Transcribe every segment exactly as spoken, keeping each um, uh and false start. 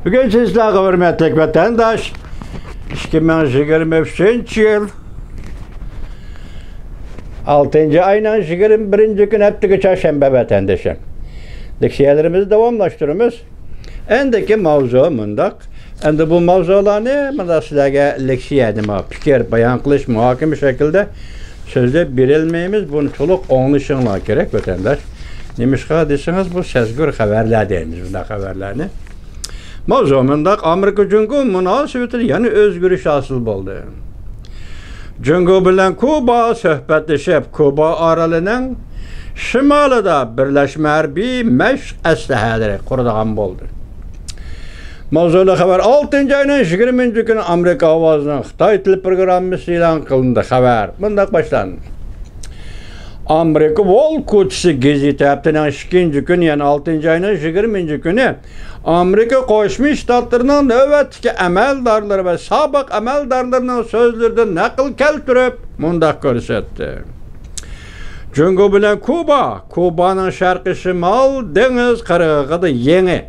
بۈگۈن سىزلەرگە، ھۆرمەتلىك ۋەتەنداش، ئىككى مىڭ يىگىرمە ئۈچىنچى يىل ئالتىنچى ئاينىڭ يىگىرمە بىرىنچى كۈنى، ھەپتىگە چارشەنبە، ۋەتەندىشىم. لېكسىيەلىرىمىزنى داۋاملاشتۇرىمىز. ئەندىكى ماۋزۇ مۇنداق. ئەمدى بۇ ماۋزۇلارنى مۇنداق سىلەرگە لېكسىيە، نېمە، پىكىر بايان قىلىش، مۇھاكىمە شەكلىدە سۆزلەپ بېرەلمەيمىز. بۇنى تولۇق ئاڭلىشىڭلار كېرەك، ۋەتەنداش. نېمىشقا دېسىڭىز، بۇ سەزگۈر خەۋەرلەر دەيمىز، بۇنداق خەۋەرلەرنى. ماۋزۇ مۇنداق، ئامېرىكا جۇڭگو مۇناسىۋىتىدە يەنە ئۆزگىرىش ھاسىل بولدى. جۇڭگو بىلەن كۇبا سۆھبەتلىشىپ، كۇبا ئارىلىنىڭ شىمالىدا بىرلەشمە ھەربىي مەشىق ئەسلىھەلىرى قۇرىدىغان بولدى. ماۋزۇلۇق خەۋەر، ئالتىنچى ئاينىڭ يىگىرمىنچى كۈنى ئامېرىكا ئاۋازىنىڭ خىتاي تىل پروگراممىسى ئېلان قىلىندى. خەۋەر مۇنداق باشلاندى. ئامېرىكا ۋول كوچىسى گېزىتى ھەپتىنىڭ ئىككىنچى كۈنى، يەنى ئالتىنچى ئاينىڭ يىگىرمىنچى كۈنى ئامېرىكا قوشما شتاتلىرىنىڭ نۆۋەتتىكى ئەمەلدارلىرى ۋە سابىق ئەمەلدارلىرىنىڭ سۆزلىرىدىن نەقىل كەلتۈرۈپ، مۇنداق كۆرسەتتى. جۇڭگو بىلەن كۇبا، كۇبانىڭ شەرقىي شىمال دېڭىز قىرغىقىدا يېڭى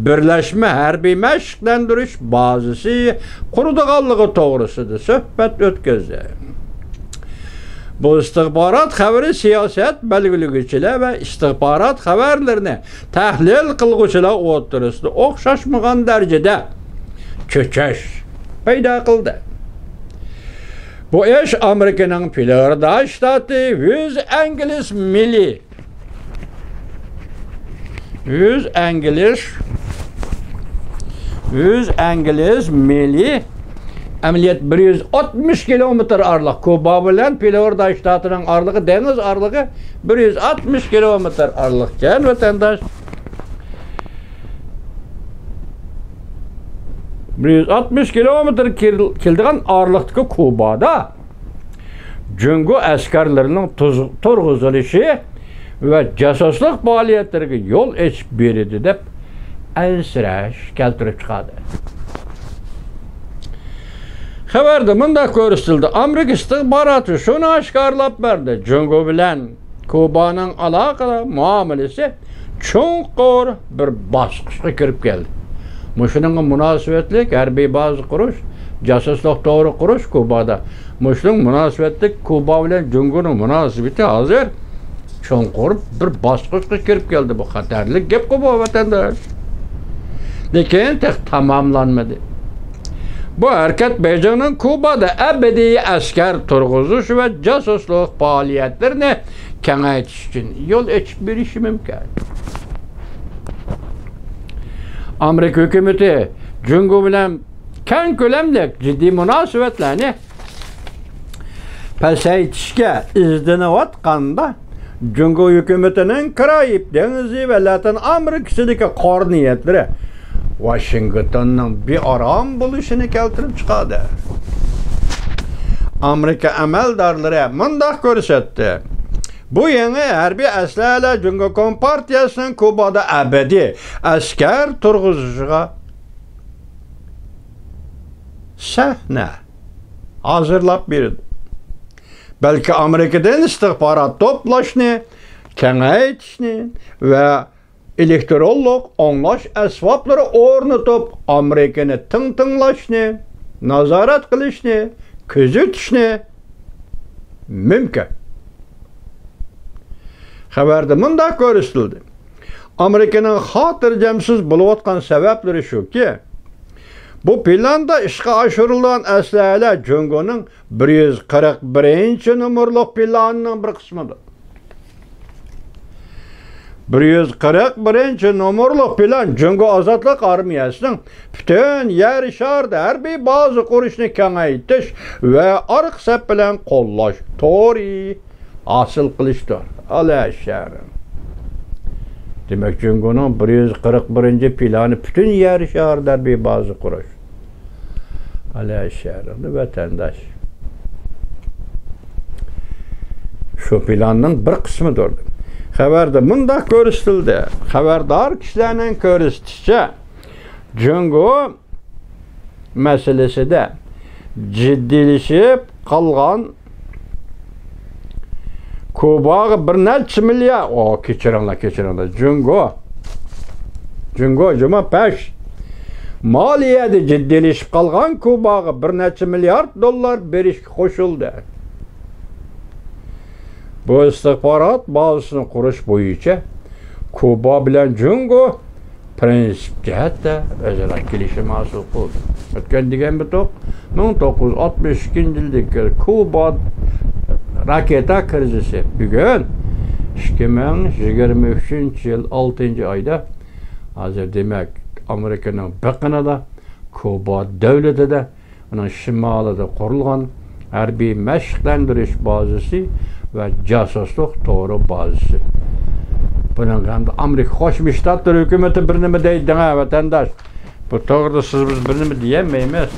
بىرلەشمە ھەربىي مەشىقلەندۈرۈش بازىسى قۇرىدىغانلىقى توغرىسىدا سۆھبەت ئۆتكۈزدى. بۇ ئىستىخبارات خەۋىرى سىياسەت بەلگىلىگۈچىلەر ۋە ئىستىخبارات خەۋەرلىرىنى تەھلىل قىلغۇچىلار ئوتتۇرىسىدا ئوخشاشمىغان دەرىجىدە چۆچۈش پەيدا قىلدى. بۇ ئىش ئامېرىكىنىڭ فلورىدا شتاتى ۋىز ئەنگلىس مىللىي، ۋىز ئەنگلىس، ۋىز ئەنگلىس مىللىي ئەمەلىيەت بىر يۈز ئاتمىش كىلومېتىر ئارىلىق. كۇبا بىلەن فلورىدا شتاتىنىڭ ئارىلىقى، دېڭىز ئارىلىقى بىر يۈز ئاتمىش كىلومېتىر ئارىلىقكەن، ۋەتەنداش. بىر يۈز ئاتمىش كىلومېتىر كېل-، كېلىدىغان ئارىلىقتىكى كۇبادا جۇڭگو ئەسكەرلىرىنىڭ تۇز-، تۇرغۇزۇلۇشى ۋە جاسۇسلۇق پائالىيەتلىرىگە يول ئېچىپ بېرىدۇ دەپ ئەنسىرەش كەلتۈرۈپ چىقاردى. خەۋەردە مۇنداق كۆرسىتىلدى، ئامېرىكا ئىستىخباراتى شۇنى ئاشكارىلاپ بەردى، جۇڭگو بىلەن كۇبانىڭ ئالاقىدار مۇئامىلىسى چوڭقۇر بىر باسقۇچقا كىرىپ كەلدى. مۇشۇنىڭغا مۇناسىۋەتلىك ھەربىي بازا قۇرۇش، جاسۇسلۇق تورى قۇرۇش كۇبادا. مۇشۇنىڭ مۇناسىۋەتلىك كۇبا بىلەن جۇڭگونىڭ مۇناسىۋىتى ھازىر چوڭقۇر بىر باسقۇچقا كىرىپ كەلدى. بۇ خەتەرلىك گەپقۇ بۇ، ۋەتەنداش. لېكىن تېخى تاماملانمىدى. بۇ ھەرىكەت بېيجىڭنىڭ كۇبادا ئەبەدىي ئەسكەر تۇرغۇزۇش ۋە جاسۇسلۇق پائالىيەتلىرىنى كېڭەيتىش ئۈچۈن يول ئېچىپ بېرىشى مۇمكىن. ئامېرىكا ھۆكۈمىتى جۇڭگو بىلەن كەڭ كۆلەملىك جىددىي مۇناسىۋەتلەرنى پەسەيتىشكە ئىزدىنىۋاتقاندا، جۇڭگو ھۆكۈمىتىنىڭ كارائىب دېڭىزى ۋە لاتىن ئامېرىكىسىدىكى قارا نىيەتلىرى ۋاشىنگتوننىڭ بىئارام بولۇشىنى كەلتۈرۈپ چىقاردى. ئامېرىكا ئەمەلدارلىرى مۇنداق كۆرسەتتى، بۇ يېڭى ھەربىي ئەسلىھەلەر جۇڭگو كومپارتىيەسىنىڭ كۇبادا ئەبەدىي ئەسكەر تۇرغۇزۇشىغا سەھنە ھازىرلاپ بېرىدۇ. بەلكى ئامېرىكىدىن ئىستىخبارات توپلاشنى كېڭەيتىشنى ۋە ئېلېكترونلۇق ئاڭلاش ئەسۋابلىرى ئورنىتىپ، ئامېرىكىنى تىڭتىڭلاشنى، نازارەت قىلىشنى، كۆزىتىشنى مۇمكىن. خەۋەردە مۇنداق كۆرسىتىلدى. ئامېرىكىنىڭ خاتىرجەمسىز بولۇۋاتقان سەۋەبلىرى شۇكى، بۇ پىلاندا ئىشقا ئاشۇرۇلغان ئەسلىھەلەر جۇڭگونىڭ بىر يۈز قىرىق بىرىنچى نومۇرلۇق پىلانىنىڭ بىر قىسمىدۇر. بىر يۈز قىرىق بىرىنچى نومۇرلۇق پىلان جۇڭگو ئازادلىق ئارمىيەسىنىڭ پۈتۈن يەر شارىدا ھەربىي بازا قۇرۇشنى كېڭەيتىش ۋە ئارقا سەپ بىلەن قوللاش تورى ھاسىل قىلىشتۇر. ئالا شەھىرىم. دېمەك، جۇڭگونىڭ بىر يۈز قىرىق بىرىنچى پىلانى پۈتۈن يەر شارىدا ھەربىي بازا قۇرۇش. ئالا شەھىرىم، ۋەتەنداش. شۇ پىلاننىڭ بىر قىسمىدۇر. خەۋەردە مۇنداق كۆرسىتىلدى. خەۋەردار كىشىلەرنىڭ كۆرسىتىشىچە، جۇڭگو مەسىلىسىدە جىددىيلىشىپ قالغان كۇباغا بىر نەچچە مىليارد، ئو، كەچۈرۈڭلار، كەچۈرۈڭلار، جۇڭگو، جۇڭگو، جۇما پەش. مالىيەدە جىددىيلىشىپ قالغان كۇباغا بىر نەچچە مىليارد دوللار بېرىشكە قوشۇلدى. بۇ ئىستىخبارات بازىسىنى قۇرۇش بويىچە كۇبا بىلەن جۇڭگو پىرىنسىپ جەھەتتە ئۆزئارا كېلىشىم ھاسىل قىلدى. ئۆتكەن دېگەن بىتوق، مىڭ توققۇز يۈز ئاتمىش ئىككىنچى يىلدىكى كۇبا راكېتا كىرىزىسى بۈگۈن، ئىككى مىڭ يىگىرمە ئۈچىنچى يىل ئالتىنچى ئايدا، ھازىر دېمەك، ئامېرىكىنىڭ بېقىنىدا، كۇبا دۆلىتىدە، ئۇنىڭ شىمالىدا قۇرۇلغان ھەربىي مەشىقلەندۈرۈش بازىسى ۋە جاسۇسلۇق تورى بازىسى. بۇنىڭغا ئەمدى ئامېرىكا قوشما شتاتلىرى ھۆكۈمىتى بىر نېمە دەيدۇ دەڭە، ۋەتەنداش. بۇ توغرىدا سىز، بىز بىر نېمە دېيەلمەيمىز.